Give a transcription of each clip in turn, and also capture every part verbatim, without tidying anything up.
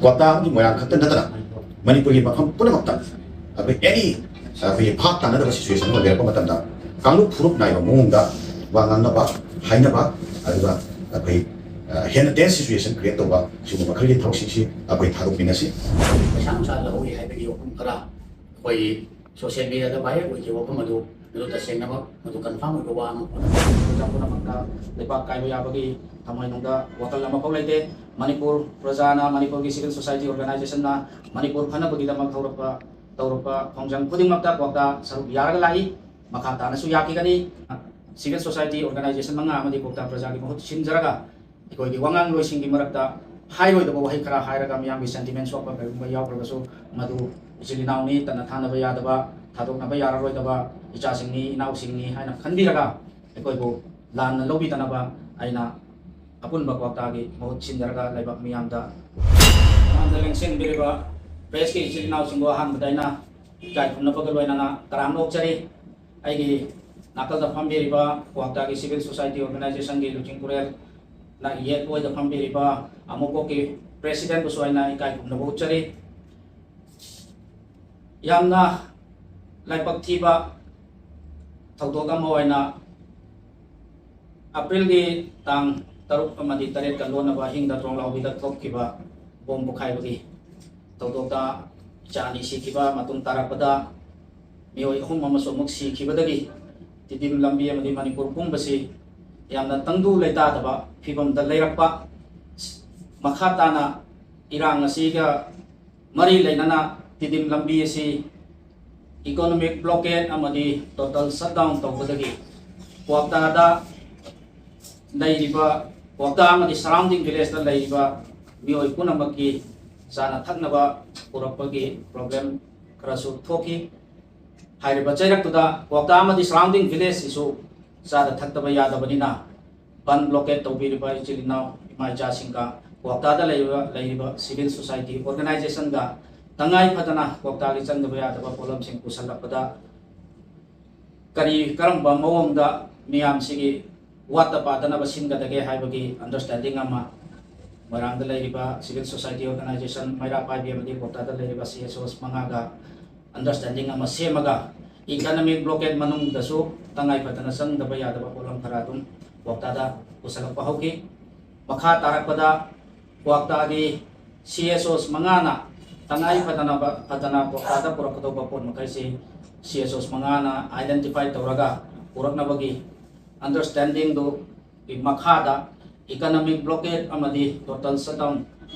Quota ꯑꯃꯗꯤ ꯃꯣꯏꯔꯥꯡ ꯈꯛꯇ ꯅꯠꯇꯅ ꯃꯅꯤꯄꯨꯔꯒꯤ ꯃꯐꯝ ꯄꯨꯝꯅꯃꯛꯇ ꯑꯩꯈꯣꯏ ꯑꯦꯅꯤ ꯑꯩꯈꯣꯏꯒꯤ ꯚꯥꯞ ꯇꯥꯅꯗꯕ ꯁꯤꯆꯨꯋꯦꯁꯟ ꯑꯃ ꯂꯩꯔꯛꯄ ꯃꯇꯝꯗ ꯀꯥꯡꯂꯨꯞ ꯐꯨꯔꯨꯞ ꯅꯥꯏꯕ ꯃꯑꯣꯡꯗ ꯋꯥ ꯉꯥꯡꯅꯕ, ꯍꯥꯏꯅꯕ, ꯑꯗꯨꯒ ꯑꯩꯈꯣꯏ ꯍꯦꯟꯅ ꯇꯦꯟꯁ ꯁꯤꯆꯨꯋꯦꯁꯟ ꯀ꯭ꯔꯤꯌꯦꯠ ꯇꯧꯕ ꯁꯤꯒꯨꯝꯕ ꯃꯈꯜꯒꯤ ꯊꯕꯛꯁꯤꯡꯁꯤ ꯑꯩꯈꯣꯏ ꯊꯥꯗꯣꯛꯃꯤꯟꯅꯁꯤ꯫ ꯄꯩꯁꯥ ꯅꯨꯡꯁꯥ ꯂꯧꯏ ꯍꯥꯏꯕꯒꯤ ꯋꯥꯐꯝ ꯈꯔ ꯑꯩꯈꯣꯏ ꯁꯣꯁꯤꯌꯦꯜ ꯃꯤꯗꯤꯌꯥꯗ ꯚꯥꯏꯔꯦꯜ ꯑꯣꯏꯈꯤꯕ ꯋꯥꯐꯝ ꯑꯗꯨ, ꯃꯗꯨ ꯇꯁꯦꯡꯅꯃꯛ ꯃꯗꯨ ꯀꯟꯐꯥꯔꯝ ꯑꯣꯏꯕ ꯋꯥ ꯑꯃ ꯄ꯭ꯔꯖꯥ ꯄꯨꯝꯅꯃꯛꯇ ꯂꯩꯕꯥꯛ ꯀꯥꯏꯕ ꯌꯥꯕꯒꯤ ꯊꯃꯣꯏꯅꯨꯡꯗ ꯋꯥꯈꯜ ꯑꯃꯐꯥꯎ ꯂꯩꯇꯦ꯫ ꯃꯅꯤꯄꯨꯔ ꯄ꯭ꯔꯖꯥꯅ, ꯃꯅꯤꯄꯨꯔꯒꯤ ꯁꯤꯚꯤꯜ ꯁꯣꯁꯥꯏꯇꯤ ꯑꯣꯔꯒꯅꯥꯏꯖꯦꯁꯟꯅ ꯃꯅꯤꯄꯨꯔ ꯐꯅꯕꯒꯤꯗꯃꯛ ꯍꯧꯔꯛꯄ, ꯇꯧꯔꯛꯄ ꯈꯣꯡꯖꯪ ꯈꯨꯗꯤꯡꯃꯛꯇ ꯀ꯭ꯋꯥꯛꯇꯥ ꯁꯔꯨꯛ ꯌꯥꯔꯒ ꯂꯥꯛꯏ, ꯃꯈꯥ ꯇꯥꯅꯁꯨ ꯌꯥꯈꯤꯒꯅꯤ꯫ ꯁꯤꯚꯤꯜ ꯁꯣꯁꯥꯏꯇꯤ ꯑꯣꯔꯒꯅꯥꯏꯖꯦꯁꯟ ꯃꯉꯥ ꯑꯃꯗꯤ ꯀ꯭ꯋꯥꯛꯇꯥ ꯄ꯭ꯔꯖꯥꯒꯤ ꯃꯍꯨꯠ ꯁꯤꯟꯖꯔꯒ ꯑꯩꯈꯣꯏꯒꯤ ꯋꯥꯉꯥꯡꯂꯣꯏꯁꯤꯡꯒꯤ ꯃꯔꯛꯇ ꯍꯥꯏꯔꯣꯏꯗꯕ ꯋꯥꯍꯩ ꯈꯔ ꯍꯥꯏꯔꯒ ꯃꯤꯌꯥꯝꯒꯤ ꯁꯦꯟꯇꯤꯃꯦꯟ ꯁꯣꯛꯄ ꯀꯔꯤꯒꯨꯝꯕ ꯌꯥꯎꯈ꯭ꯔꯒꯁꯨ ꯃꯗꯨ ꯏꯆꯤꯜ ꯏꯅꯥꯎꯅꯤ, ꯇꯠꯅ ꯊꯥꯅꯕ ꯌꯥꯗꯕ, ꯊꯥꯗꯣꯛꯅꯕ ꯌꯥꯔꯔꯣꯏꯗꯕ ꯏꯆꯥꯁꯤꯡꯅꯤ, ꯏꯅꯥꯎꯁꯤꯡꯅꯤ ꯍꯥꯏꯅ ꯈꯟꯕꯤꯔꯒ ꯑꯩꯈꯣꯏꯕꯨ ꯂꯥꯟꯅ ꯂꯧꯕꯤꯗꯅꯕ ꯑꯩꯅ ꯑꯄꯨꯟꯕ ꯀ꯭ꯋꯥꯛꯇꯥꯒꯤ ꯃꯍꯨꯠ ꯁꯤꯟꯖꯔꯒ ꯂꯩꯕꯥꯛ ꯃꯤꯌꯥꯝꯗ ꯃꯃꯥꯡꯗ ꯂꯦꯡꯁꯤꯟꯕꯤꯔꯤꯕ ꯄ꯭ꯔꯦꯁꯀꯤ ꯏꯆꯤꯜ ꯏꯅꯥꯎꯁꯤꯡꯕꯨ ꯑꯍꯥꯟꯕꯗ ꯑꯩꯅ ꯏꯀꯥꯏ ꯈꯨꯝꯅꯕꯒ ꯂꯣꯏꯅꯅ ꯇꯔꯥꯝꯅ ꯑꯣꯛꯆꯔꯤ꯫ ꯑꯩꯒꯤ ꯅꯥꯀꯜꯗ ꯐꯝꯕꯤꯔꯤꯕ ꯀ꯭ꯋꯥꯛꯇꯥꯒꯤ ꯁꯤꯚꯤꯜ ꯁꯣꯁꯥꯏꯇꯤ ꯑꯣꯔꯒꯅꯥꯏꯖꯦꯁꯟꯒꯤ ꯂꯨꯆꯤꯡꯄꯨꯔꯦꯜ ꯌꯦꯠ ꯑꯣꯏꯗ ꯐꯝꯕꯤꯔꯤꯕ ꯑꯃꯨꯛꯀꯣꯛꯀꯤ ꯄ꯭ꯔꯦꯁꯤꯗꯦꯟꯕꯨꯁꯨ ꯑꯩꯅ ꯏꯀꯥꯏ ꯈꯨꯝꯅꯕ ꯎꯠꯆꯔꯤ꯫ ꯌꯥꯝꯅ ꯂꯥꯏꯕꯛ ꯊꯤꯕ ꯊꯧꯗꯣꯛ ꯑꯃ ꯑꯣꯏꯅ ꯑꯄ꯭ꯔꯤꯜꯒꯤ ꯇꯥꯡ ꯇꯔꯨꯛ ꯑꯃꯗꯤ ꯇꯔꯦꯠꯀ ꯂꯣꯟꯅꯕ ꯑꯍꯤꯡꯗ ꯇ꯭ꯔꯣꯡꯂꯥꯎꯕꯤꯗ ꯊꯣꯛꯈꯤꯕ ꯕꯣꯝ ꯄꯣꯈꯥꯏꯕꯒꯤ ꯊꯧꯗꯣꯛꯇ ꯏꯆꯥ ꯑꯅꯤ ꯁꯤꯈꯤꯕ ꯃꯇꯨꯡ ꯇꯥꯔꯛꯄꯗ ꯃꯤꯑꯣꯏ ꯑꯍꯨꯝ ꯑꯃꯁꯨ ꯑꯃꯨꯛ ꯁꯤꯈꯤꯕꯗꯒꯤ ꯇꯤꯗꯤꯝ ꯂꯝꯕꯤ ꯑꯃꯗꯤ ꯃꯅꯤꯄꯨꯔ ꯄꯨꯝꯕꯁꯤ ꯌꯥꯝꯅ ꯇꯪꯗꯨ ꯂꯩꯇꯥꯗꯕ ꯐꯤꯕꯝꯗ ꯂꯩꯔꯛꯄ꯫ ꯃꯈꯥ ꯇꯥꯅ ꯏꯔꯥꯡ ꯑꯁꯤꯒ ꯃꯔꯤ ꯂꯩꯅꯅ ꯇꯤꯗꯤꯝ ꯂꯝꯕꯤ ꯑꯁꯤ ꯏꯀꯣꯅꯣꯃꯤꯛ ꯕ꯭ꯂꯣꯀꯦꯠ ꯑꯃꯗꯤ ꯇꯣꯇꯦꯜ ꯁꯠꯗꯥꯎꯟ ꯇꯧꯕꯗꯒꯤ ꯀ꯭ꯋꯥꯛꯇꯥꯗ ꯂꯩꯔꯤꯕ, ꯀ꯭ꯋꯥꯛꯇꯥ ꯑꯃꯗꯤ ꯁꯔꯥꯎꯟꯗꯤꯡ ꯚꯤꯂꯦꯖꯇ ꯂꯩꯔꯤꯕ ꯃꯤꯑꯣꯏ ꯄꯨꯝꯅꯃꯛꯀꯤ ꯆꯥꯅ ꯊꯛꯅꯕ ꯄꯨꯔꯛꯄꯒꯤ ꯄ꯭ꯔꯣꯕ꯭ꯂꯦꯝ ꯈꯔꯁꯨ ꯊꯣꯛꯈꯤ꯫ ꯍꯥꯏꯔꯤꯕ ꯆꯩꯔꯛꯇꯨꯗ ꯀ꯭ꯋꯥꯛꯇꯥ ꯑꯃꯗꯤ ꯁꯔꯥꯎꯟꯗꯤꯡ ꯚꯤꯂꯦꯖꯁꯤꯁꯨ ꯆꯥꯗ ꯊꯛꯇꯕ ꯌꯥꯗꯕꯅꯤꯅ ꯕꯟ ꯕ꯭ꯂꯣꯀꯦꯠ ꯇꯧꯕꯤꯔꯤꯕ ꯏꯆꯤꯜ ꯏꯅꯥꯎ ꯏꯃꯥ ꯏꯆꯥꯁꯤꯡꯒ ꯀ꯭ꯋꯥꯛꯇꯥꯗ ꯂꯩꯔꯤꯕ, ꯂꯩꯔꯤꯕ ꯁꯤꯚꯤꯜ ꯁꯣꯁꯥꯏꯇꯤ ꯑꯣꯔꯒꯅꯥꯏꯖꯦꯁꯟꯒ ꯇꯉꯥꯏ ꯐꯗꯅ ꯀ꯭ꯋꯥꯛꯇꯥꯒꯤ ꯆꯪꯗꯕ ꯌꯥꯗꯕ ꯄꯣꯠꯂꯝꯁꯤꯡ ꯄꯨꯁꯜꯂꯛꯄꯗ ꯀꯔꯤ, ꯀꯔꯝꯕ ꯃꯑꯣꯡꯗ ꯃꯤꯌꯥꯝꯁꯤꯒꯤ ꯋꯥꯠꯇ ꯄꯥꯗꯅꯕ ꯁꯤꯟꯒꯗꯒꯦ ꯍꯥꯏꯕꯒꯤ ꯑꯟꯗꯔꯁꯇꯦꯟꯗꯤꯡ ꯑꯃ ꯃꯣꯏꯔꯥꯡꯗ ꯂꯩꯔꯤꯕ civil society organization ꯃꯩꯔꯥ ꯄꯥꯏꯕꯤ ꯑꯃꯗꯤ ꯀ꯭ꯋꯥꯛꯇꯥꯗ ꯂꯩꯔꯤꯕ C S Os ꯃꯉꯥꯒ understanding ꯑꯃ ꯁꯦꯝꯃꯒ economic blockade ꯃꯅꯨꯡꯗꯁꯨ ꯇꯉꯥꯏ ꯐꯗꯅ ꯆꯪꯗꯕ ꯌꯥꯗꯕ ꯄꯣꯠꯂꯝ ꯈꯔ ꯑꯗꯨꯝ ꯀ꯭ꯋꯥꯛꯇꯥꯗ ꯄꯨꯁꯜꯂꯛꯄ ꯍꯧꯈꯤ꯫ ꯃꯈꯥ ꯇꯥꯔꯛꯄꯗ ꯀ꯭ꯋꯥꯛꯇꯥꯒꯤ C S Os ꯃꯉꯥꯅ ꯇꯉꯥꯏ ꯐꯗꯅꯕ, ꯐꯗꯅ ꯀ꯭ꯋꯥꯛꯇꯥꯗ ꯄꯨꯔꯛꯀꯗꯧꯕ ꯄꯣꯠ ꯃꯈꯩꯁꯤ C S Os ꯃꯉꯥꯅ identify ꯇꯧꯔꯒ ꯄꯨꯔꯛꯅꯕꯒꯤ understanding ꯗꯨꯒꯤ ꯃꯈꯥꯗ economic blockade ꯑꯃꯗꯤ total shutdown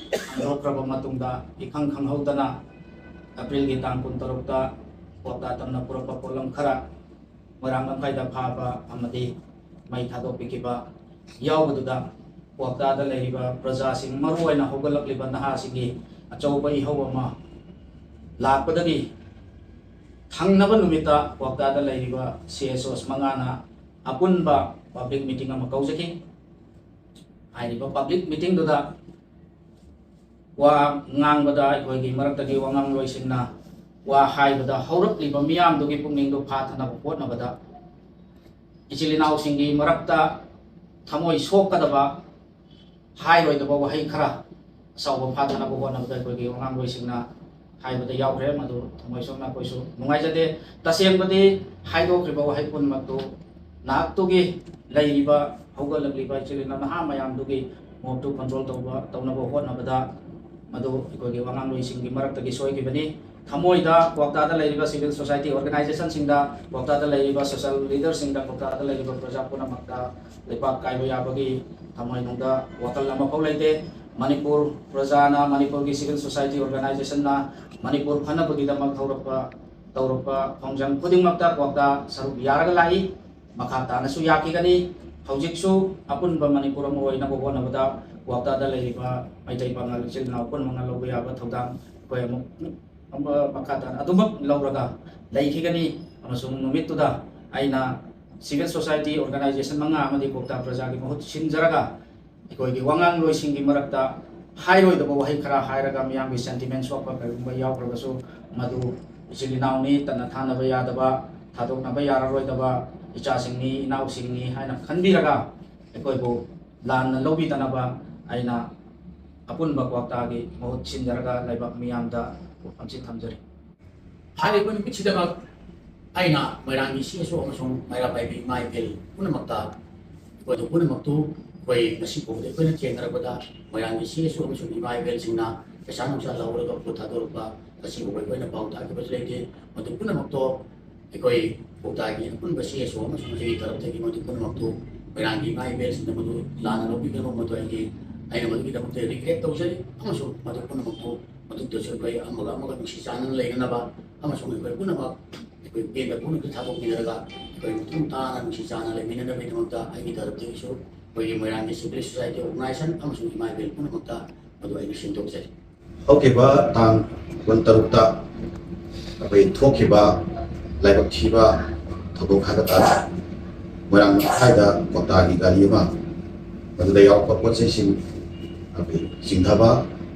ꯍꯟꯗꯣꯛꯈ꯭ꯔꯕ ꯃꯇꯨꯡꯗ, ꯏꯈꯪ ꯈꯪꯍꯧꯗꯅ April ꯒꯤ ꯇꯥꯡ ꯀꯨꯟꯇꯔꯨꯛꯇ ꯀ꯭ꯋꯥꯛꯇꯥ ꯇꯝꯅ ꯄꯨꯔꯛꯄ ꯄꯣꯠꯂꯝ ꯈꯔ ꯃꯣꯏꯔꯥꯡ ꯂꯝꯈꯥꯏꯗ ꯐꯥꯕ ꯑꯃꯗꯤ ꯃꯩ ꯊꯥꯗꯣꯛꯄꯤꯈꯤꯕ ꯌꯥꯎꯕꯗꯨꯗ, ꯀ꯭ꯋꯥꯛꯇꯥꯗ ꯂꯩꯔꯤꯕ ꯄ꯭ꯔꯖꯥꯁꯤꯡ, ꯃꯔꯨꯑꯣꯏꯅ ꯍꯧꯒꯠꯂꯛꯂꯤꯕ ꯅꯍꯥꯁꯤꯡꯒꯤ ꯑꯆꯧꯕ ꯏꯍꯧ ꯑꯃ ꯂꯥꯛꯄꯗꯒꯤ, ꯊꯪꯅꯕ ꯅꯨꯃꯤꯠꯇ ꯀ꯭ꯋꯥꯛꯇꯥꯗ ꯂꯩꯔꯤꯕ C S Os ꯃꯉꯥꯅ ꯑꯄꯨꯟꯕ public meeting ꯑꯃ ꯀꯧꯖꯈꯤ꯫ ꯍꯥꯏꯔꯤꯕ public meeting ꯗꯨꯗ ꯋꯥ ꯉꯥꯡꯕꯗ, ꯑꯩꯈꯣꯏꯒꯤ ꯃꯔꯛꯇꯒꯤ ꯋꯥꯉꯥꯡꯂꯣꯏꯁꯤꯡꯅ ꯋꯥ ꯍꯥꯏꯕꯗ, ꯍꯧꯔꯛꯂꯤꯕ ꯃꯤꯌꯥꯝꯗꯨꯒꯤ ꯄꯨꯛꯅꯤꯡꯗꯨ ꯐꯥꯊꯅꯕ ꯍꯣꯠꯅꯕꯗ, ꯏꯆꯤꯜ ꯏꯅꯥꯎꯁꯤꯡꯒꯤ ꯃꯔꯛꯇ ꯊꯃꯣꯏ ꯁꯣꯛꯀꯗꯕ, ꯍꯥꯏꯔꯣꯏꯗꯕ ꯋꯥꯍꯩ ꯈꯔ ꯑꯁꯥꯎꯕ ꯐꯥꯊꯅꯕ ꯍꯣꯠꯅꯕꯗ ꯑꯩꯈꯣꯏꯒꯤ ꯋꯥꯉꯥꯡꯂꯣꯏꯁꯤꯡꯅ ꯍꯥꯏꯕꯗ ꯌꯥꯎꯈ꯭ꯔꯦ꯫ ꯃꯗꯨ ꯊꯃꯣꯏ ꯁꯣꯛꯅ ꯑꯩꯈꯣꯏꯁꯨ ꯅꯨꯡꯉꯥꯏꯖꯗꯦ꯫ ꯇꯁꯦꯡꯕꯗꯤ ꯍꯥꯏꯗꯣꯛꯈ꯭ꯔꯤꯕ ꯋꯥꯍꯩ ꯄꯨꯝꯅꯃꯛꯇꯨ ꯅꯍꯥꯛꯇꯨꯒꯤ ꯂꯩꯔꯤꯕ, ꯍꯧꯒꯠꯂꯛꯂꯤꯕ ꯏꯆꯤꯜ ꯏꯅꯥꯎ ꯅꯍꯥ ꯃꯌꯥꯝꯗꯨꯒꯤ mood ꯇꯨ control ꯇꯧꯕ, ꯇꯧꯅꯕ ꯍꯣꯠꯅꯕꯗ ꯃꯗꯨ ꯑꯩꯈꯣꯏꯒꯤ ꯋꯥꯉꯥꯡꯂꯣꯏꯁꯤꯡꯒꯤ ꯃꯔꯛꯇꯒꯤ ꯁꯣꯏꯈꯤꯕꯅꯤ꯫ ꯊꯃꯣꯏꯗ ꯀ꯭ꯋꯥꯛꯇꯥꯗ ꯂꯩꯔꯤꯕ civil society organization ꯁꯤꯡꯗ, ꯀ꯭ꯋꯥꯛꯇꯥꯗ ꯂꯩꯔꯤꯕ social leader ꯁꯤꯡꯗ, ꯀ꯭ꯋꯥꯛꯇꯥꯗ ꯂꯩꯔꯤꯕ ꯄ꯭ꯔꯖꯥ ꯄꯨꯝꯅꯃꯛꯇ ꯂꯩꯄꯥꯛ ꯀꯥꯏꯕ ꯌꯥꯕꯒꯤ ꯊꯃꯣꯏꯅꯨꯡꯗ ꯋꯥꯈꯜ ꯑꯃꯐꯥꯎ ꯂꯩꯇꯦ꯫ ꯃꯅꯤꯄꯨꯔ ꯄ꯭ꯔꯖꯥꯅ, ꯃꯅꯤꯄꯨꯔꯒꯤ civil society organization ꯅ ꯃꯅꯤꯄꯨꯔ ꯐꯅꯕꯒꯤꯗꯃꯛ ꯍꯧꯔꯛꯄ, ꯇꯧꯔꯛꯄ ꯈꯣꯡꯖꯪ ꯈꯨꯗꯤꯡꯃꯛꯇ ꯀ꯭ꯋꯥꯛꯇꯥ ꯁꯔꯨꯛ ꯌꯥꯔꯒ ꯂꯥꯛꯏ꯫ ꯃꯈꯥ ꯇꯥꯅꯁꯨ ꯌꯥꯈꯤꯒꯅꯤ꯫ ꯍꯧꯖꯤꯛꯁꯨ ꯑꯄꯨꯟꯕ ꯃꯅꯤꯄꯨꯔ ꯑꯃ ꯑꯣꯏꯅꯕ ꯍꯣꯠꯅꯕꯗ ꯀ꯭ꯋꯥꯛꯇꯥꯗ ꯂꯩꯔꯤꯕ ꯃꯩꯇꯩ ꯄꯥꯉꯜ ꯏꯆꯤꯜ ꯏꯅꯥꯎ ꯄꯨꯝꯅꯃꯛꯅ ꯂꯧꯕ ꯌꯥꯕ ꯊꯧꯗꯥꯡ ꯑꯩꯈꯣꯏ ꯑꯃꯨꯛ, ꯑꯃ ꯃꯈꯥ ꯇꯥꯅ ꯑꯗꯨꯃꯛ ꯂꯧꯔꯒ ꯂꯩꯈꯤꯒꯅꯤ꯫ ꯑꯃꯁꯨꯡ ꯅꯨꯃꯤꯠꯇꯨꯗ ꯑꯩꯅ civil society organization ꯃꯉꯥ ꯑꯃꯗꯤ ꯀ꯭ꯋꯥꯛꯇꯥ ꯄ꯭ꯔꯖꯥꯒꯤ ꯃꯍꯨꯠ ꯁꯤꯟꯖꯔꯒ ꯑꯩꯈꯣꯏꯒꯤ ꯋꯥꯉꯥꯡꯂꯣꯏꯁꯤꯡꯒꯤ ꯃꯔꯛꯇ ꯍꯥꯏꯔꯣꯏꯗꯕ ꯋꯥꯍꯩ ꯈꯔ ꯍꯥꯏꯔꯒ ꯃꯤꯌꯥꯝꯒꯤ sentiment ꯁꯣꯛꯄ ꯀꯔꯤꯒꯨꯝꯕ ꯌꯥꯎꯈ꯭ꯔꯕꯁꯨ, ꯃꯗꯨ ꯏꯆꯤꯜ ꯏꯅꯥꯎꯅꯤ, ꯇꯠꯅ ꯊꯥꯅꯕ ꯌꯥꯗꯕ, ꯊꯥꯗꯣꯛꯅꯕ ꯌꯥꯔꯔꯣꯏꯗꯕ ꯏꯆꯥꯁꯤꯡꯅꯤ, ꯏꯅꯥꯎꯁꯤꯡꯅꯤ ꯍꯥꯏꯅ ꯈꯟꯕꯤꯔꯒ ꯑꯩꯈꯣꯏꯕꯨ ꯂꯥꯟꯅ ꯂꯧꯕꯤꯗꯅꯕ ꯑꯩꯅ ꯑꯄꯨꯟꯕ ꯀ꯭ꯋꯥꯛꯇꯥꯒꯤ ꯃꯍꯨꯠ ꯁꯤꯟꯖꯔꯒ ꯂꯩꯕꯥꯛ ꯃꯤꯌꯥꯝꯗ ꯋꯥꯐꯝꯁꯤ ꯊꯝꯖꯔꯤ꯫ ꯍꯥꯏꯔꯤꯕ ꯅꯨꯃꯤꯠꯁꯤꯗꯃꯛ ꯑꯩꯅ ꯃꯣꯏꯔꯥꯡꯒꯤ ꯁꯤ ꯑꯦꯁ ꯑꯣ ꯑꯃꯁꯨꯡ ꯃꯩꯔꯥ ꯄꯥꯏꯕꯤ ꯏꯃꯥ ꯏꯕꯦꯜ ꯄꯨꯝꯅꯃꯛꯇ, ꯑꯩꯈꯣꯏꯗ ꯄꯨꯝꯅꯃꯛꯇꯨ ꯑꯩꯈꯣꯏ ꯉꯁꯤ ꯐꯥꯎꯕꯗ ꯑꯩꯈꯣꯏꯅ ꯊꯦꯡꯅꯔꯛꯄꯗ ꯃꯣꯏꯔꯥꯡꯒꯤ ꯁꯤ ꯑꯦꯁ ꯑꯣ ꯑꯃꯁꯨꯡ ꯏꯃꯥ ꯏꯕꯦꯜꯁꯤꯡꯅ ꯄꯩꯁꯥ ꯅꯨꯡꯁꯥ ꯂꯧꯔꯒ ꯄꯣꯠ ꯊꯥꯗꯣꯔꯛꯄ, ꯉꯁꯤ ꯐꯥꯎꯕ ꯑꯩꯈꯣꯏꯅ ꯄꯥꯎ ꯇꯥꯈꯤꯕꯁꯨ ꯂꯩꯇꯦ꯫ ꯃꯗꯨ ꯄꯨꯝꯅꯃꯛꯇꯣ ꯑꯩꯈꯣꯏ ꯀ꯭ꯋꯥꯛꯇꯥꯒꯤ ꯑꯄꯨꯟꯕ ꯁꯤ ꯑꯦꯁ ꯑꯣ ꯑꯃꯁꯨꯡ ꯑꯩꯒꯤ ꯇꯔꯞꯇꯒꯤ ꯃꯗꯨ ꯄꯨꯝꯅꯃꯛꯇꯨ ꯃꯣꯏꯔꯥꯡꯒꯤ ꯏꯃꯥ ꯏꯕꯦꯜꯁꯤꯡꯅ ꯃꯗꯨ ꯂꯥꯟꯅ ꯂꯧꯕꯤꯒꯅꯨ꯫ ꯃꯗꯨ ꯑꯩꯒꯤ, ꯑꯩꯅ ꯃꯗꯨꯒꯤꯗꯃꯛꯇ ꯔꯤꯒ꯭ꯔꯦꯠ ꯇꯧꯖꯔꯤ, ꯑꯃꯁꯨꯡ ꯃꯗꯨ ꯄꯨꯝꯅꯃꯛꯇꯨ ꯃꯇꯨꯡꯗꯁꯨ ꯑꯩꯈꯣꯏ ꯑꯃꯒ ꯑꯃꯒ ꯅꯨꯡꯁꯤ ꯆꯥꯟꯅꯅ ꯂꯩꯅꯅꯕ ꯑꯃꯁꯨꯡ ꯑꯩꯈꯣꯏ ꯄꯨꯝꯅꯃꯛ ꯑꯩꯈꯣꯏ ꯄꯦꯟꯗ ꯄꯨꯝꯅꯃꯛꯇ ꯊꯥꯗꯣꯛꯃꯤꯟꯅꯔꯒ ꯑꯩꯈꯣꯏ ꯃꯇꯨꯡ ꯇꯥꯅ ꯅꯨꯡꯁꯤ ꯆꯥꯟꯅ ꯂꯩꯃꯤꯟꯅꯅꯕꯒꯤꯗꯃꯛꯇ ꯑꯩꯒꯤ ꯇꯔꯞꯇꯒꯤꯁꯨ ꯑꯩꯈꯣꯏꯒꯤ ꯃꯣꯏꯔꯥꯡꯒꯤ ꯁꯤꯚꯤꯜ ꯁꯣꯁꯥꯏꯇꯤ ꯑꯣꯔꯒꯅꯥꯏꯖꯦꯁꯟ ꯑꯃꯁꯨꯡ ꯏꯃꯥ ꯏꯕꯦꯜ ꯄꯨꯝꯅꯃꯛꯇ ꯃꯗꯨ ꯑꯩꯅ ꯁꯦꯡꯗꯣꯛꯆꯔꯤ꯫ ꯍꯧꯈꯤꯕ ꯇꯥꯡ ꯀꯨꯟꯇꯔꯨꯛꯇ ꯑꯩꯈꯣꯏ ꯊꯣꯛꯈꯤꯕ ꯂꯥꯏꯕꯛ ꯊꯤꯕ ꯊꯧꯗꯣꯛ ꯍꯥꯏꯕ ꯇꯥꯔꯦ, ꯃꯣꯏꯔꯥꯡ ꯂꯝꯈꯥꯏꯗ ꯀ꯭ꯋꯥꯛꯇꯥꯒꯤ ꯒꯥꯔꯤ ꯑꯃ, ꯃꯗꯨꯗ ꯌꯥꯎꯔꯛꯄ ꯄꯣꯠ ꯆꯩꯁꯤꯡ ꯑꯩꯈꯣꯏ ꯆꯤꯡꯊꯕ,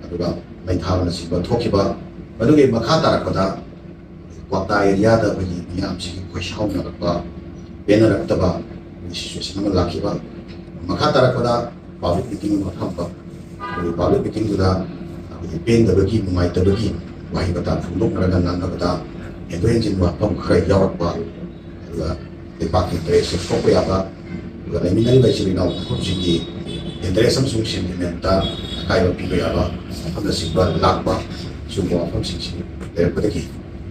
ꯑꯗꯨꯒ ꯃꯩ ꯊꯥꯕꯅꯆꯤꯡꯕ ꯊꯣꯛꯈꯤꯕ, ꯃꯗꯨꯒꯤ ꯃꯈꯥ ꯇꯥꯔꯛꯄꯗ ꯀ꯭ꯋꯥꯛꯇꯥ ꯑꯦꯔꯤꯌꯥꯗ ꯑꯩꯈꯣꯏꯒꯤ ꯃꯤꯌꯥꯝꯁꯤꯒꯤ ꯈꯣꯏꯁꯥꯎꯅꯔꯛꯄ, ꯄꯦꯟꯅꯔꯛꯇꯕ ꯁꯤꯆꯨꯋꯦꯁꯟ ꯑꯃ ꯂꯥꯛꯈꯤꯕ꯫ ꯃꯈꯥ ꯇꯥꯔꯛꯄꯗ ꯄꯥꯕ꯭ꯂꯤꯛ ꯃꯤꯇꯤꯡ ꯑꯃ ꯐꯝꯕ꯫ ꯑꯩꯈꯣꯏꯒꯤ ꯄꯥꯕ꯭ꯂꯤꯛ ꯃꯤꯇꯤꯡꯗꯨꯗ ꯑꯩꯈꯣꯏꯒꯤ ꯄꯦꯟꯗꯕꯒꯤ, ꯅꯨꯡꯉꯥꯏꯇꯕꯒꯤ ꯋꯥꯍꯩ ꯋꯥꯇꯥ ꯐꯣꯡꯗꯣꯛꯅꯔꯒ ꯉꯥꯡꯅꯕꯗ ꯍꯦꯟꯗꯣꯛ ꯍꯦꯟꯖꯤꯟ ꯋꯥꯐꯝ ꯈꯔ ꯌꯥꯎꯔꯛꯄ, ꯑꯗꯨꯒ ꯂꯩꯕꯥꯛꯀꯤ ꯏꯟꯇꯔꯦꯁꯁꯦ ꯁꯣꯛꯄ ꯌꯥꯕ, ꯑꯗꯨꯒ ꯂꯩꯃꯤꯟꯅꯔꯤꯕ ꯏꯆꯤꯜ ꯏꯅꯥꯎ ꯃꯐꯝꯁꯤꯡꯒꯤ ꯏꯟꯇꯔꯦꯁ ꯑꯃꯁꯨꯡ ꯁꯦꯟꯇꯤꯃꯦꯟꯇ ꯑꯀꯥꯏꯕ ꯄꯤꯕ ꯌꯥꯕ ꯋꯥꯐꯝꯅꯆꯤꯡꯕ ꯂꯥꯛꯄ, ꯁꯤꯒꯨꯝꯕ ꯋꯥꯐꯝꯁꯤꯡꯁꯤ ꯂꯩꯔꯛꯄꯗꯒꯤ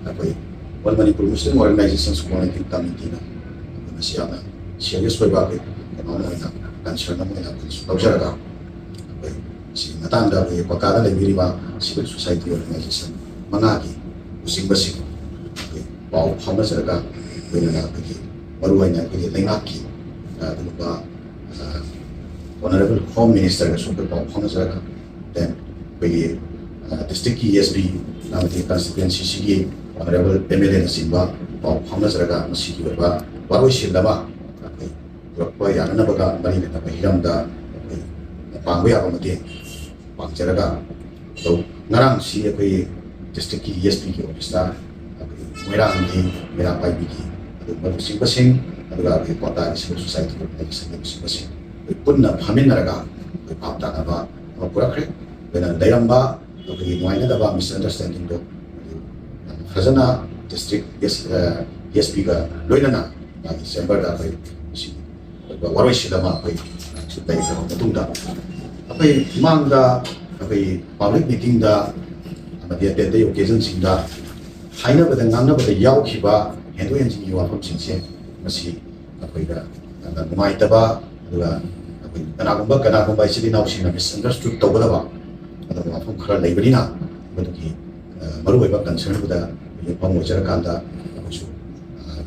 ꯑꯩꯈꯣꯏ All Manipur Muslim Organizations Coordinating Committeeꯅ ꯃꯁꯤ ꯌꯥꯝꯅ ꯁꯤꯔꯤꯌꯁ ꯑꯣꯏꯕ ꯑꯩꯈꯣꯏ ꯀꯩꯅꯣ ꯑꯃ ꯑꯣꯏꯅ, ꯀꯟꯁꯔꯟ ꯑꯃ ꯑꯣꯏꯅ ꯑꯩꯈꯣꯏꯅꯁꯨ ꯂꯧꯖꯔꯒ ꯑꯩꯈꯣꯏ ꯁꯤꯒꯤ ꯃꯇꯥꯡꯗ ꯑꯩꯈꯣꯏꯒꯤ ꯀ꯭ꯋꯥꯛꯇꯥꯗ ꯂꯩꯕꯤꯔꯤꯕ ꯁꯤꯚꯤꯜ ꯁꯣꯁꯥꯏꯇꯤ ꯑꯣꯔꯒꯅꯥꯏꯖꯦꯁꯟ ꯃꯉꯥꯒꯤ ꯂꯨꯆꯤꯡꯕꯁꯤꯡ ꯑꯩꯈꯣꯏ ꯄꯥꯎ ꯐꯥꯎꯅꯖꯔꯒ, ꯑꯩꯈꯣꯏꯅ ꯑꯩꯈꯣꯏꯒꯤ ꯃꯔꯨꯑꯣꯏꯅ ꯑꯩꯈꯣꯏꯒꯤ ꯂꯩꯉꯥꯛꯀꯤ, ꯑ, ꯑꯗꯨꯒꯨꯝꯕ, ꯑ, ꯑꯣꯅꯔꯦꯕꯜ ꯍꯣꯝ ꯃꯤꯅꯤꯁꯇꯔꯒꯁꯨ ꯑꯩꯈꯣꯏ ꯄꯥꯎ ꯐꯥꯎꯅꯖꯔꯒ, then ꯑꯩꯈꯣꯏꯒꯤ, ꯑ, ꯗꯤꯁꯇ꯭ꯔꯤꯛꯀꯤ ꯑꯦꯁ ꯄꯤ ꯑꯃꯗꯤ ꯀꯟꯁꯇꯤꯇ꯭ꯋꯦꯟꯁꯤꯁꯤꯒꯤ ꯑꯣꯅꯔꯦꯕꯜ ꯑꯦꯝ ꯑꯦꯜ ꯑꯦꯅꯆꯤꯡꯕ ꯄꯥꯎ ꯐꯥꯎꯅꯖꯔꯒ ꯃꯁꯤꯒꯤ ꯑꯣꯏꯕ ꯋꯥꯔꯣꯏꯁꯤꯟ ꯑꯃ ꯑꯩꯈꯣꯏ ꯄꯨꯔꯛꯄ ꯌꯥꯅꯅꯕꯒ ꯃꯔꯤ ꯂꯩꯅꯕ ꯍꯤꯔꯝꯗ ꯑꯩꯈꯣꯏ ꯄꯥꯡꯕ ꯌꯥꯕ ꯃꯇꯦꯡ ꯄꯥꯡꯖꯔꯒ, ꯑꯗꯣ ꯉꯔꯥꯡꯁꯤ ꯑꯩꯈꯣꯏꯒꯤ ꯗꯤꯁꯇ꯭ꯔꯤꯛꯀꯤ ꯑꯦꯁ ꯄꯤꯒꯤ ꯑꯣꯐꯤꯁꯇ ꯑꯩꯈꯣꯏꯒꯤ ꯃꯣꯏꯔꯥꯡꯒꯤ ꯃꯩꯔꯥ ꯄꯥꯏꯕꯤꯒꯤ ꯑꯗꯨꯒꯨꯝꯕ ꯂꯨꯆꯤꯡꯕꯁꯤꯡ, ꯑꯗꯨꯒ ꯑꯩꯈꯣꯏ ꯀ꯭ꯋꯥꯛꯇꯥꯒꯤ ꯁꯤꯚꯤꯜ ꯁꯣꯁꯥꯏꯇꯤ ꯑꯣꯔꯒꯅꯥꯏꯖꯦꯁꯟꯒꯤ ꯂꯨꯆꯤꯡꯕꯁꯤꯡ ꯑꯩꯈꯣꯏ ꯄꯨꯟꯅ ꯐꯝꯃꯤꯟꯅꯔꯒ ꯑꯩꯈꯣꯏ ꯚꯥꯞ ꯇꯥꯅꯕ ꯑꯃ ꯄꯨꯔꯛꯈ꯭ꯔꯦ꯫ ꯑꯩꯈꯣꯏꯅ ꯂꯩꯔꯝꯕ ꯑꯩꯈꯣꯏꯒꯤ ꯅꯨꯡꯉꯥꯏꯅꯗꯕ ꯃꯤꯁꯑꯟꯗꯔꯁꯇꯦꯟꯗꯤꯡꯗꯣ ꯐꯖꯅ ꯗꯤꯁꯇ꯭ꯔꯤꯛ ꯑꯦꯁ ꯄꯤꯒ ꯂꯣꯏꯅꯅ ꯃꯥꯒꯤ ꯆꯦꯝꯕꯔꯗ ꯑꯩꯈꯣꯏ ꯃꯁꯤ ꯋꯥꯔꯣꯏꯁꯤꯟ ꯑꯃ ꯑꯩꯈꯣꯏ ꯂꯩꯈ꯭ꯔꯕ ꯃꯇꯨꯡꯗ ꯑꯩꯈꯣꯏ ꯃꯃꯥꯡꯗ ꯑꯩꯈꯣꯏ ꯄꯕ꯭ꯂꯤꯛ ꯃꯤꯇꯤꯡꯗ ꯑꯃꯗꯤ ꯑꯇꯩ ꯑꯇꯩ ꯑꯣꯀꯦꯖꯟꯁꯤꯡꯗ ꯍꯥꯏꯅꯕꯗ ꯉꯥꯡꯅꯕꯗ ꯌꯥꯎꯈꯤꯕ ꯍꯦꯟꯗꯣꯛ ꯍꯦꯟꯖꯤꯟꯒꯤ ꯋꯥꯐꯝꯁꯤꯡꯁꯦ ꯃꯁꯤ ꯑꯩꯈꯣꯏꯗ ꯌꯥꯝꯅ ꯅꯨꯡꯉꯥꯏꯇꯕ, ꯑꯗꯨꯒ ꯑꯩꯈꯣꯏ ꯀꯅꯥꯒꯨꯝꯕ ꯀꯅꯥꯒꯨꯝꯕ ꯏꯆꯤꯜ ꯏꯅꯥꯎꯁꯤꯡꯅ ꯃꯤꯁꯑꯟꯗꯔꯁꯇꯨꯠ ꯇꯧꯒꯗꯕ ꯑꯗꯨꯒ ꯋꯥꯐꯝ ꯈꯔ ꯂꯩꯕꯅꯤꯅ ꯃꯗꯨꯒꯤ ꯃꯔꯨꯑꯣꯏꯕ ꯀꯟꯁꯔꯟꯗꯨꯗ ꯌꯨꯝꯐꯝ ꯑꯣꯏꯖꯔꯀꯥꯟꯗ ꯑꯩꯈꯣꯏꯁꯨ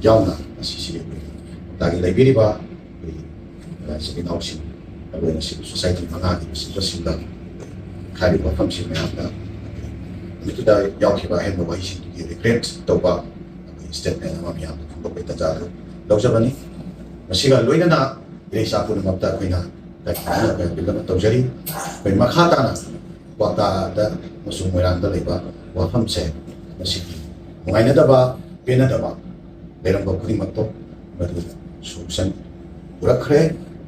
ꯌꯥꯎꯅ ꯉꯁꯤꯁꯤ ꯑꯩꯈꯣꯏꯒꯤ ꯄꯥꯎꯇꯥꯛꯀꯤ ꯂꯩꯕꯤꯔꯤꯕ ꯑꯩꯈꯣꯏꯒꯤ ꯏꯆꯤꯜ ꯏꯅꯥꯎꯁꯤꯡ, ꯑꯩꯈꯣꯏꯅ ꯁꯤꯚꯤꯜ ꯁꯣꯁꯥꯏꯇꯤ ꯃꯉꯥꯒꯤ ꯃꯦꯁꯦꯟꯖꯔꯁꯤꯡꯗ ꯍꯥꯏꯔꯤꯕ ꯋꯥꯐꯝꯁꯤ ꯃꯌꯥꯝꯗ ꯅꯨꯃꯤꯠꯇꯨꯗ ꯌꯥꯎꯈꯤꯕ ꯑꯍꯦꯟꯕ ꯋꯥꯍꯩꯁꯤꯡꯗꯨꯒꯤ ꯔꯤꯒ꯭ꯔꯦꯠ ꯇꯧꯕ ꯑꯩꯈꯣꯏ ꯁ꯭ꯇꯦꯠꯃꯦꯟ ꯑꯃ ꯃꯌꯥꯝꯗ ꯐꯣꯡꯗꯣꯛꯄꯒꯤ ꯇꯥꯟꯖꯥ ꯑꯗꯨ ꯂꯧꯖꯕꯅꯤ꯫ ꯃꯁꯤꯒ ꯂꯣꯏꯅꯅ ꯏꯔꯩꯆꯥ ꯄꯨꯝꯅꯃꯛꯇ ꯑꯩꯈꯣꯏꯅ ꯇꯥꯏꯕꯪ ꯑꯃ ꯇꯧꯖꯔꯤ꯫ ꯑꯩꯈꯣꯏ ꯃꯈꯥ ꯇꯥꯅ ꯀ꯭ꯋꯥꯛꯇꯥꯗ ꯑꯃꯁꯨꯡ ꯃꯣꯏꯔꯥꯡꯗ ꯂꯩꯕ ꯋꯥꯐꯝꯁꯦ ꯃꯁꯤꯒꯤ ꯅꯨꯡꯉꯥꯏꯅꯗꯕ, ꯄꯦꯟꯅꯗꯕ ꯂꯩꯔꯝꯕ ꯈꯨꯗꯤꯡꯃꯛꯇꯣ ꯃꯗꯨ ꯁꯣꯂꯨꯁꯟ ꯄꯨꯔꯛꯈ꯭ꯔꯦ꯫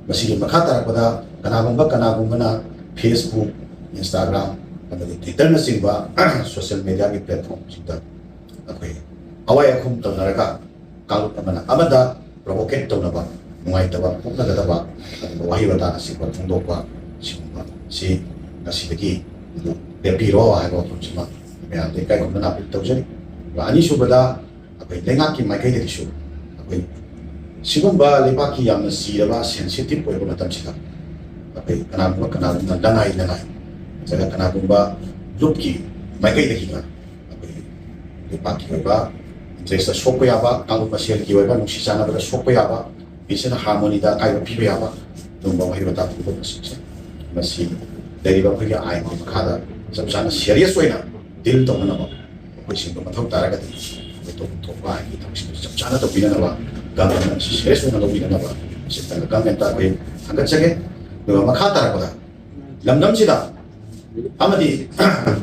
ꯃꯁꯤꯒꯤ ꯃꯈꯥ ꯇꯥꯔꯛꯄꯗ ꯀꯅꯥꯒꯨꯝꯕ ꯀꯅꯥꯒꯨꯝꯕꯅ Facebook, Instagram ꯑꯃꯗꯤ Twitterꯅꯆꯤꯡꯕ ꯁꯣꯁꯤꯌꯦꯜ ꯃꯦꯗꯤꯌꯥꯒꯤ ꯄ꯭ꯂꯦꯠꯐꯣꯝꯁꯤꯡꯗ ꯑꯩꯈꯣꯏ ꯑꯋꯥꯏ ꯑꯈꯨꯝ ꯇꯧꯅꯔꯒ ꯀꯥꯡꯂꯨꯞ ꯑꯃꯅ ꯑꯃꯗ ꯄ꯭ꯔꯣꯚꯣꯀꯦꯠ ꯇꯧꯅꯕ, ꯅꯨꯡꯉꯥꯏꯇꯕ ꯄꯣꯛꯅꯒꯗꯕ ꯑꯗꯨꯒꯨꯝꯕ ꯋꯥꯍꯩ ꯋꯥꯇꯥꯅꯆꯤꯡꯕ ꯐꯣꯡꯗꯣꯛꯄ, ꯁꯤꯒꯨꯝꯕ ꯁꯤ ꯉꯁꯤꯗꯒꯤ ꯂꯦꯞꯄꯤꯔꯣ ꯍꯥꯏꯕ ꯋꯥꯐꯝꯁꯤꯃ ꯃꯌꯥꯝꯗ ꯏꯀꯥꯏ ꯈꯨꯝꯅꯅ ꯑꯄꯤꯜ ꯇꯧꯖꯔꯤ꯫ ꯑꯗꯨꯒ ꯑꯅꯤꯁꯨꯕꯗ, ꯑꯩꯈꯣꯏ ꯂꯩꯉꯥꯛꯀꯤ ꯃꯥꯏꯀꯩꯗꯒꯤꯁꯨ ꯑꯩꯈꯣꯏ ꯁꯤꯒꯨꯝꯕ ꯂꯩꯕꯥꯛꯀꯤ ꯌꯥꯝꯅ ꯆꯤꯔꯕ ꯁꯦꯟꯁꯤꯇꯤꯞ ꯑꯣꯏꯕ ꯃꯇꯝꯁꯤꯗ ꯑꯩꯈꯣꯏ ꯀꯅꯥꯒꯨꯝꯕ ꯀꯅꯥꯒꯨꯝꯕ ꯂꯅꯥꯏ ꯂꯅꯥꯏ ꯅꯠꯇ꯭ꯔꯒ ꯀꯅꯥꯒꯨꯝꯕ ꯂꯨꯞꯀꯤ ꯃꯥꯏꯀꯩꯗꯒꯤꯒ ꯑꯩꯈꯣꯏ ꯂꯩꯄꯥꯛꯀꯤ ꯑꯣꯏꯕ ꯏꯟꯇꯔꯦꯁꯇ ꯁꯣꯛꯄ ꯌꯥꯕ, ꯀꯥꯡꯂꯨꯞ ꯃꯁꯦꯜꯒꯤ ꯑꯣꯏꯕ ꯅꯨꯡꯁꯤ ꯆꯥꯟꯅꯕꯗ ꯁꯣꯛꯄ ꯌꯥꯕ, ꯄꯦꯟꯁꯟ ꯍꯥꯔꯃꯣꯅꯤꯗ ꯑꯀꯥꯏꯕ ꯄꯤꯕ ꯌꯥꯕ ꯑꯗꯨꯒꯨꯝꯕ ꯋꯥꯍꯩ ꯋꯥꯇꯥ ꯐꯣꯡꯗꯣꯛꯄꯁꯤꯡꯁꯦ ꯃꯁꯤ ꯂꯩꯔꯤꯕ ꯑꯩꯈꯣꯏꯒꯤ ꯑꯥꯏꯟꯒꯤ ꯃꯈꯥꯗ ꯆꯞ ꯆꯥꯅ ꯁꯦꯔꯤꯌꯁ ꯑꯣꯏꯅ ꯗꯤꯜ ꯇꯧꯅꯅꯕ ꯑꯩꯈꯣꯏ ꯁꯤꯒꯨꯝꯕ ꯃꯊꯧ ꯇꯥꯔꯒꯗꯤ ꯑꯩꯈꯣꯏ ꯇꯧꯐꯝ ꯊꯣꯛꯄ ꯑꯥꯏꯟꯒꯤ ꯊꯕꯛꯁꯤꯡꯗꯨ ꯆꯞ ꯆꯥꯅ ꯇꯧꯕꯤꯅꯅꯕ, ꯒꯚꯔꯟꯃꯦꯟꯠ ꯑꯁꯤ ꯁꯦꯔꯤꯌꯁ ꯑꯣꯏꯅ ꯂꯧꯕꯤꯅꯅꯕ ꯁꯤ ꯒꯚꯔꯟꯃꯦꯟꯠꯇ ꯑꯩꯈꯣꯏ ꯊꯥꯡꯒꯠꯆꯒꯦ꯫ ꯑꯗꯨꯒ ꯃꯈꯥ ꯇꯥꯔꯛꯄꯗ ꯂꯝꯗꯝꯁꯤꯗ ꯑꯃꯗꯤ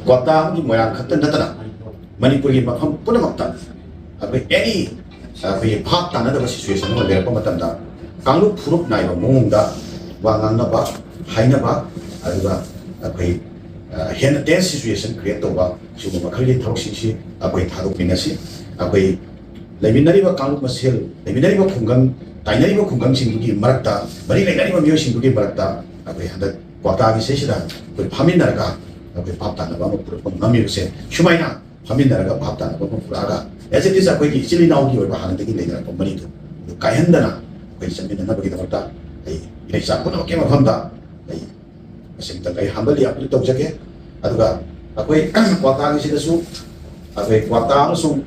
ꯀ꯭ꯋꯥꯛꯇꯥ ꯑꯃꯗꯤ ꯃꯣꯏꯔꯥꯡ ꯈꯛꯇ ꯅꯠꯇꯅ ꯃꯅꯤꯄꯨꯔꯒꯤ ꯃꯐꯝ ꯄꯨꯝꯅꯃꯛꯇ ꯑꯩꯈꯣꯏ ꯑꯦꯅꯤ ꯑꯩꯈꯣꯏꯒꯤ ꯚꯥꯞ ꯇꯥꯅꯗꯕ ꯁꯤꯆꯨꯋꯦꯁꯟ ꯑꯃ ꯂꯩꯔꯛꯄ ꯃꯇꯝꯗ ꯀꯥꯡꯂꯨꯞ ꯐꯨꯔꯨꯞ ꯅꯥꯏꯕ ꯃꯑꯣꯡꯗ ꯋꯥ ꯉꯥꯡꯅꯕ, ꯍꯥꯏꯅꯕ, ꯑꯗꯨꯒ ꯑꯩꯈꯣꯏ ꯍꯦꯟꯅ ꯇꯦꯟꯁ ꯁꯤꯆꯨꯋꯦꯁꯟ ꯀ꯭ꯔꯤꯌꯦꯠ ꯇꯧꯕ, ꯁꯤꯒꯨꯝꯕ ꯃꯈꯜꯒꯤ ꯊꯕꯛꯁꯤꯡꯁꯤ ꯑꯩꯈꯣꯏ ꯊꯥꯗꯣꯛꯃꯤꯟꯅꯁꯤ꯫ ꯑꯩꯈꯣꯏ ꯂꯩꯃꯤꯟꯅꯔꯤꯕ ꯀꯥꯡꯂꯨꯞ ꯃꯁꯦꯜ, ꯂꯩꯃꯤꯟꯅꯔꯤꯕ ꯈꯨꯡꯒꯪ, ꯇꯥꯏꯅꯔꯤꯕ ꯈꯨꯡꯒꯪꯁꯤꯡꯗꯨꯒꯤ ꯃꯔꯛꯇ, ꯃꯔꯤ ꯂꯩꯅꯔꯤꯕ ꯃꯤꯑꯣꯏꯁꯤꯡꯗꯨꯒꯤ ꯃꯔꯛꯇ ꯑꯩꯈꯣꯏ ꯍꯟꯗꯛ ꯀ꯭ꯋꯥꯇꯥꯒꯤ ꯁꯤꯗꯩꯁꯤꯗ ꯑꯩꯈꯣꯏ ꯐꯝꯃꯤꯟꯅꯔꯒ ꯑꯩꯈꯣꯏ ꯚꯥꯞ ꯇꯥꯅꯕ ꯑꯃ ꯄꯨꯔꯛꯄ ꯉꯝꯃꯤꯕꯁꯦ, ꯁꯨꯃꯥꯏꯅ ꯐꯝꯃꯤꯟꯅꯔꯒ ꯚꯥꯞ ꯇꯥꯅꯕ ꯑꯃ ꯄꯨꯔꯛꯑꯒ, as it is ꯑꯩꯈꯣꯏꯒꯤ ꯏꯆꯤꯜ ꯏꯅꯥꯎꯒꯤ ꯑꯣꯏꯕ ꯍꯥꯟꯅꯗꯒꯤ ꯂꯩꯅꯔꯛꯄ ꯃꯔꯤꯗꯨ, ꯑꯗꯨ ꯀꯥꯏꯍꯟꯗꯅ ꯑꯩꯈꯣꯏ ꯆꯠꯃꯤꯟꯅꯅꯕꯒꯤꯗꯃꯛꯇ ꯑꯩ ꯏꯔꯩꯆꯥ ꯄꯨꯝꯅꯃꯛꯀꯤ ꯃꯐꯝꯗ ꯑꯩ ꯃꯁꯤꯃꯇꯪ ꯑꯩ humbly appeal ꯇꯧꯖꯒꯦ꯫ ꯑꯗꯨꯒ ꯑꯩꯈꯣꯏ ꯀ꯭ꯋꯥꯇꯥꯒꯤꯁꯤꯗꯁꯨ ꯑꯩꯈꯣꯏ ꯀ꯭ꯋꯥꯇꯥ ꯑꯃꯁꯨꯡ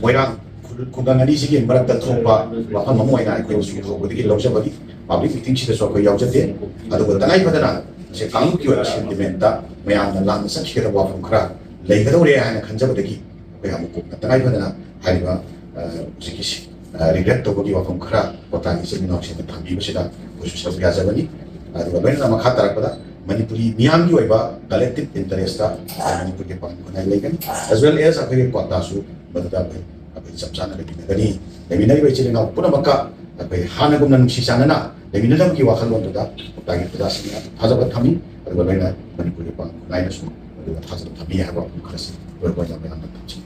ꯃꯣꯏꯔꯥꯡ ꯈꯨ-, ꯈꯨꯡꯒꯪ ꯑꯅꯤꯁꯤꯒꯤ ꯃꯔꯛꯇ ꯊꯣꯛꯄ ꯋꯥꯐꯝ ꯑꯃ ꯑꯣꯏꯅ ꯑꯩꯈꯣꯏꯅꯁꯨ ꯍꯧꯕꯗꯒꯤ ꯂꯧꯖꯕꯅꯤ꯫ ꯄꯕ꯭ꯂꯤꯛ ꯃꯤꯇꯤꯡꯁꯤꯗꯁꯨ ꯑꯩꯈꯣꯏ ꯌꯥꯎꯖꯗꯦ꯫ ꯑꯗꯨꯒ ꯇꯉꯥꯏ ꯐꯗꯅ ꯉꯁꯤ ꯀꯥꯡꯂꯨꯞꯀꯤ ꯑꯣꯏꯕ ꯁꯦꯟꯇꯤꯃꯦꯟꯇ ꯃꯌꯥꯝꯅ ꯂꯥꯟꯅ ꯆꯠꯈꯤꯒꯗꯕ ꯋꯥꯐꯝ ꯈꯔ ꯂꯩꯒꯗꯧꯔꯦ ꯍꯥꯏꯅ ꯈꯟꯖꯕꯗꯒꯤ ꯑꯩꯈꯣꯏ ꯑꯃꯨꯛ ꯀꯣꯟꯅ ꯇꯉꯥꯏ ꯐꯗꯅ ꯍꯥꯏꯔꯤꯕ, ꯑ, ꯍꯧꯖꯤꯛꯀꯤ ꯁꯤ-, ꯑ, ꯔꯤꯒ꯭ꯔꯦꯠ ꯇꯧꯕꯒꯤ ꯋꯥꯐꯝ ꯈꯔ ꯀ꯭ꯋꯥꯇꯥꯒꯤ ꯏꯆꯤꯜ ꯏꯅꯥꯎꯁꯤꯡꯅ ꯊꯝꯕꯤꯕꯁꯤꯗ ꯑꯩꯈꯣꯏꯁꯨ ꯁꯔꯨꯛ ꯌꯥꯖꯕꯅꯤ꯫ ꯑꯗꯨꯒ ꯂꯣꯏꯅꯅ ꯃꯈꯥ ꯇꯥꯔꯛꯄꯗ ꯃꯅꯤꯄꯨꯔꯤ ꯃꯤꯌꯥꯝꯒꯤ ꯑꯣꯏꯕ ꯀꯂꯦꯛꯇꯤꯚ ꯏꯟꯇꯔꯦꯁꯇ ꯃꯅꯤꯄꯨꯔꯒꯤ ꯄꯥꯡꯒꯜ ꯈꯨꯟꯅꯥꯏ ꯂꯩꯒꯅꯤ, as well as ꯑꯩꯈꯣꯏꯒꯤ ꯀ꯭ꯋꯥꯇꯥꯁꯨ ꯃꯗꯨꯗ ꯑꯩꯈꯣꯏ, ꯑꯩꯈꯣꯏ ꯆꯞ ꯆꯥꯅ ꯂꯩꯃꯤꯟꯅꯒꯅꯤ꯫ ꯂꯩꯃꯤꯟꯅꯔꯤꯕ ꯏꯆꯤꯜ ꯏꯅꯥꯎ ꯄꯨꯝꯅꯃꯛꯀ ꯑꯩꯈꯣꯏ ꯍꯥꯟꯅꯒꯨꯝꯅ ꯅꯨꯡꯁꯤ ꯆꯥꯟꯅꯅ ꯂꯩꯃꯤꯟꯅꯅꯕꯒꯤ ꯋꯥꯈꯜꯂꯣꯟꯗꯨꯗ ꯀ꯭ꯋꯥꯇꯥꯒꯤ ꯄ꯭ꯔꯖꯥꯁꯤꯡꯅ ꯊꯥꯖꯕ ꯊꯝꯃꯤ꯫ ꯑꯗꯨꯒ ꯂꯣꯏꯅ ꯃꯅꯤꯄꯨꯔꯒꯤ ꯄꯥꯡꯒꯜ ꯈꯨꯟꯅꯥꯏꯅꯁꯨ ꯃꯗꯨꯗ ꯊꯥꯖꯕ ꯊꯝꯃꯤ ꯍꯥꯏꯕ ꯋꯥꯐꯝ ꯈꯔꯁꯤ ꯂꯣꯏꯅ ꯃꯌꯥꯝꯅ ꯊꯝꯖꯒꯦ꯫